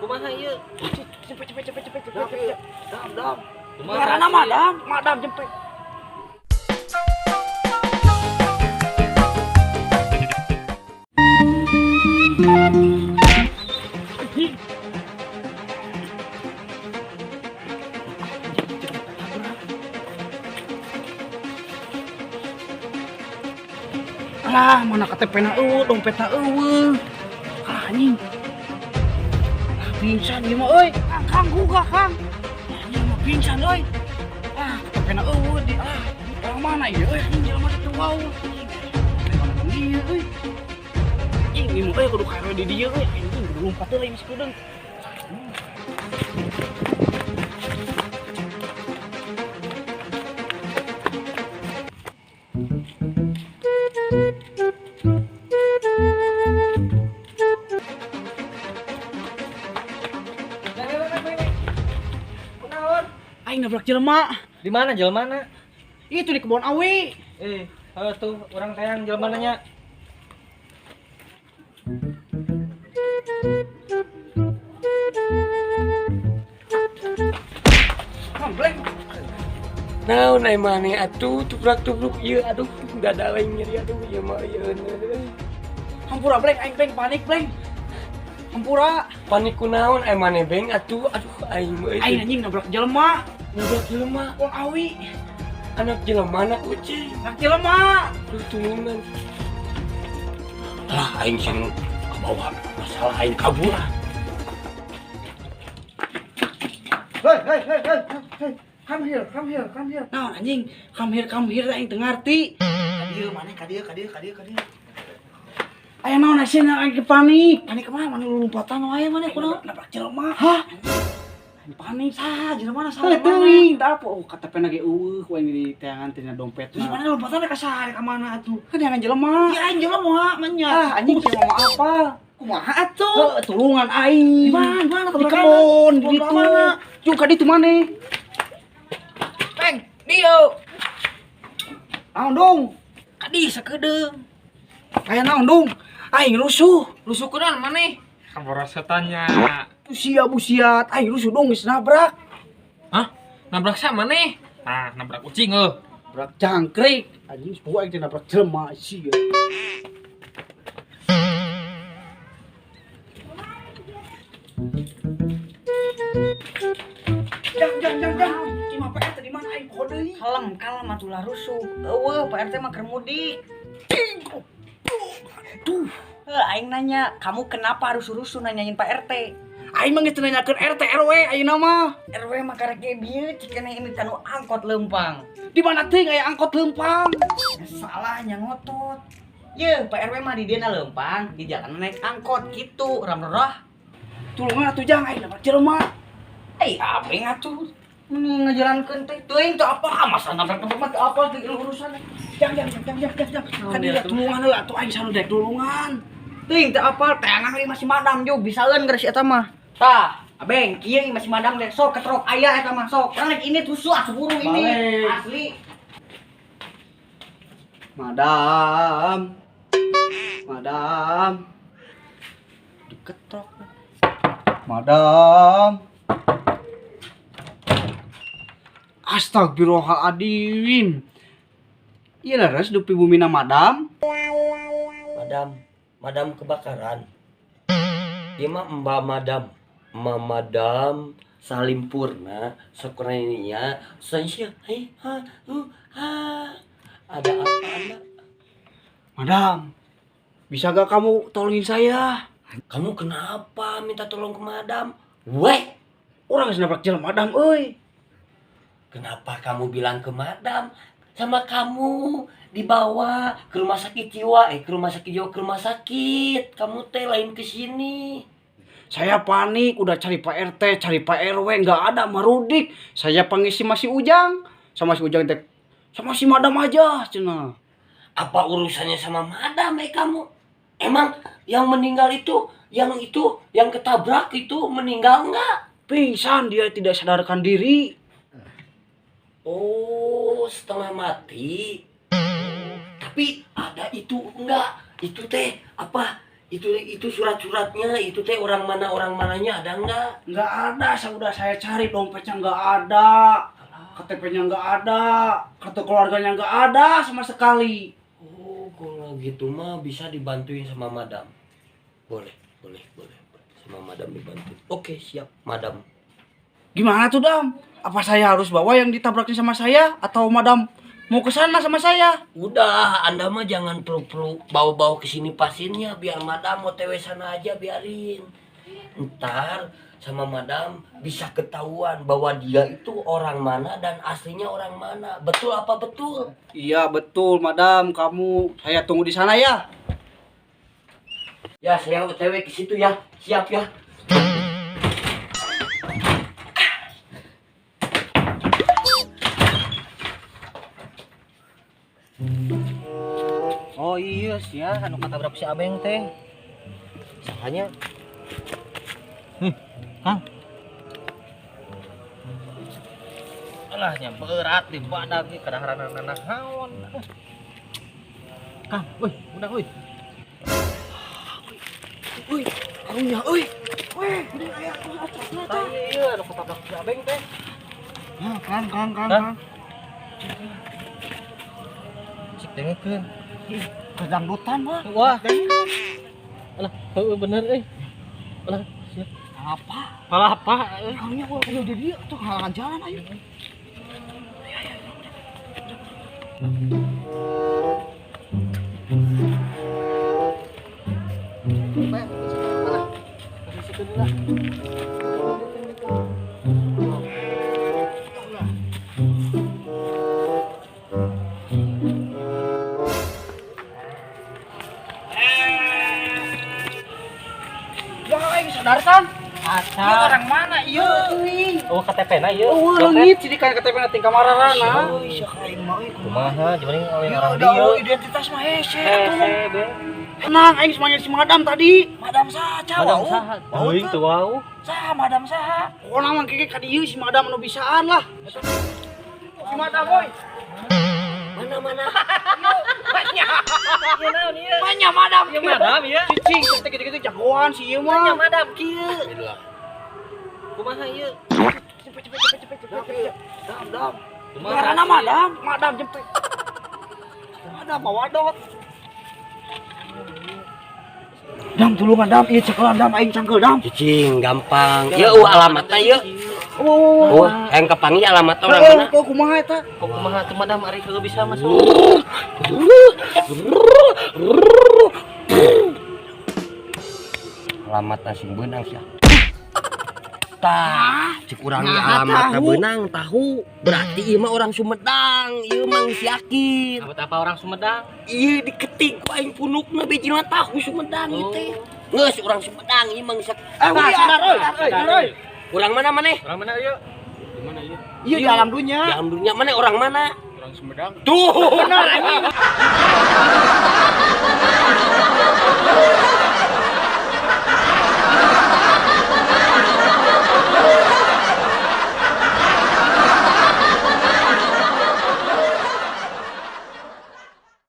Kumaha ieu? Cepet cepet cepet cepet cepet. Dam dam. Kumaha? Karena madam, madam jempet. Alah, mana KTP na eueuh, dompetna eueuh. Ah, anjing. Ah, pingsan ieu mah euy. Kang, Kang, gugah, Kang. Anjing mah pingsan euy. Ah, KTP na eueuh di ah. Orang mana ieu euy anjing jelema teh wau. Mana ieu euy. Anjing ieu mah euy kudu ka di dieu euy anjing kudu lompat deui geus kudeung. Aing nabrak jelema. Di mana jelema? Itu di kebon awi. Heuh tuh urang tayang jelema nya. Komplek. Naon ai maneh atuh tubrak-tubruk ieu aduh dada lain nyeri aduh ieu mah ieu. Hampura bleng aing bleng panik bleng. Hampura. Panik kunaon ai maneh beng atuh aduh aing mah. Aing anjing nabrak jelema. Nabrak jelema. Kebon awi. Anak jelema anak kucing. Anak jelema. Aduh tulungan. Lah aing sing kabawa masalah aing kabur ah. Hei hei hei hei hei. Come here, come here, come here. Nah, anjing, come here, aing teu ngarti. Ka dieu maneh, ka dieu, ka dieu, ka dieu, ka dieu. Aya naon asin aing panik. Panik kumaha maneh lompatan wae maneh kunaon? Nabrak jelema. Hah? Aing panik saha jelema na saha? Teuing, tah apa? Oh, KTP na ge eueuh ku aing di teangan tina dompet. Terus mana lompatan ka saha ka mana atuh? Kan teangan jelema. Ya aing jelema mah nya. Ah, anjing teh mama apa? Kumaha atuh? Heuh, tulungan aing. Di mana? Di mana Di kebon, di ditu. Jeung ka ditu maneh. Peng, dieu. Naon dong? Kadi sakedeung. Aya naon dong? Aing rusuh. Rusuh kunaon maneh? Kabur setannya. Usia busiat, aing rusuh dong geus nabrak. Hah? Nabrak siapa maneh? Nah, nabrak kucing euy. Nabrak jangkrik. Anjing sepuh aing teh nabrak jelema sia. Jang jang jang jang. Imah Pak RT di mana aing poho deui? Kalem, kalem atuh lah rusuh. Eueuh, Pak RT mah keur mudik. Aduh. Heuh, aing nanya, kamu kenapa rusuh-rusuh nanyain Pak RT? Aing mah geus teu nanyakeun RT RW ayeuna mah. RW mah karek ge bieu cikene ini kanu angkot leumpang. Di mana teuing aya angkot leumpang? Salahnya ngotot. Ye, Pak RW mah di dieu na leumpang, di jalan naik angkot gitu, ramrah. Tulungan atuh jang aing nabrak jelema. Eh, abeng atuh. Ini ngejalankeun teh teuing teu apa masa nabrak tempat mah teu apa teu urusan. Jang jang jang jang jang jang. Kan dia tulungan heula atuh aing sanu dek tulungan. Teuing teu apal teangan ieu masih madam jo bisaeun geus eta mah. Tah, abeng kieu ieu masih madam deh sok ketrok aya eta mah sok. Urang ini tusuk asup burung ini. Asli. Madam. Madam. Diketrok. Madam. Astagfirullahaladzim. Iya leres dupi bumina madam. Madam, madam kebakaran. Ieu mah Mbak Madam. Mbak Madam Salimpurna Sokrenia Sensya. Hei ha hu ha. Ada apa Anda? Madam, bisa gak kamu tolongin saya? Kamu kenapa minta tolong ke madam? Weh, orang geus nabrak jelema madam euy. Kenapa kamu bilang ke madam? Sama kamu dibawa ke rumah sakit jiwa, ke rumah sakit jiwa, ke rumah sakit. Kamu teh lain ke sini. Saya panik, udah cari Pak RT, cari Pak RW, nggak ada marudik. Saya pengisi masih Ujang, sama si Ujang teh, sama si madam aja, cina. Apa urusannya sama madam kamu? Emang yang meninggal itu, yang ketabrak itu meninggal nggak? Pingsan dia tidak sadarkan diri. Oh, setengah mati. Oh, tapi ada itu enggak? Itu teh apa? Itu surat-suratnya itu teh orang mana orang mananya ada nggak? Nggak ada, sudah saya cari dompetnya nggak ada, KTP-nya nggak ada, kartu keluarganya nggak ada sama sekali. Oh, kalau gitu mah bisa dibantuin sama madam. Boleh, boleh, boleh, boleh. Sama madam dibantu. Oke, siap, madam. Gimana tuh, Dam? Apa saya harus bawa yang ditabraknya sama saya atau madam mau ke sana sama saya? Udah, Anda mah jangan perlu-perlu bawa-bawa ke sini pasiennya, biar madam OTW sana aja biarin. Ntar sama madam bisa ketahuan bahwa dia itu orang mana dan aslinya orang mana. Betul apa betul? Iya, betul, madam. Kamu saya tunggu di sana ya. Ya, saya OTW ke situ ya. Siap ya. Oh iya sih ya, anu katabrak si Abeng teh. Sahanya. Kang. Alah nya berat di badan ieu kadaharanana naon. Kang, euy, budak euy. Euy, karunya euy. Weh, ini aya acakna teh. Iya, anu katabrak si Abeng teh. Hah, Kang, Kang, Kang, Hah? Kang. Cik dengekeun. Kedangdutan mah. Wah. Alah, heueuh bener euy. Alah, sia. Apa? Palapa euy. Karunya ulah ayo jadi tuh halangan jalan ayo. Ya aing sadar kan? Aca. Ieu orang mana ieu euy? Oh, KTP na ieu. Oh, leungit jadi kan KTP na ting kamararana. Euy, sia ka aing mah euy. Kumaha jeung lain Ieu orang da dieu. identitas mah hese atuh. Hese, be. Tenang aing semuanya si madam tadi. Madam saha Madam wau? saha? Wau Teuing teu. teu wau. Saha madam saha? Pokona mah keke ka dieu si madam anu bisaan lah. Si madam euy. Mana mana? Ieu naon ieu? Banyak madam. Ieu madam ieu. Cicing teh gitu-gitu jagoan si ieu mah. Madam kieu. Kumaha ieu? Cepet cepet cepet cepet cepet. Dam dam. Kumaha? Karena madam, madam jemput. Madam bawa dot. Dam tulungan dam, ieu cekelan dam aing cangkeul dam. Cicing gampang. Ieu eueuh alamatna ieu. Oh, Oh, hayang kapanggih alamat orang mana? kok kumaha eta? Kok kumaha tuh madam ari heueuh bisa masuk. Alamatna sing beunang sia. Tah, cek urang ge Nah, alamatna tahu. beunang tahu. Berarti ieu mah orang Sumedang, ieu mah geus yakin. Apa apa orang Sumedang? Ieu diketik ku aing punukna bijilna tahu Sumedang ieu teh. Geus urang Sumedang ieu mah geus. Eh, sadar euy, sadar euy. Urang mana maneh? Orang mana ieu? Di mana ieu? Ieu di alam dunya. Di alam dunia maneh orang mana? Orang Sumedang. Tuh. Bener anjing.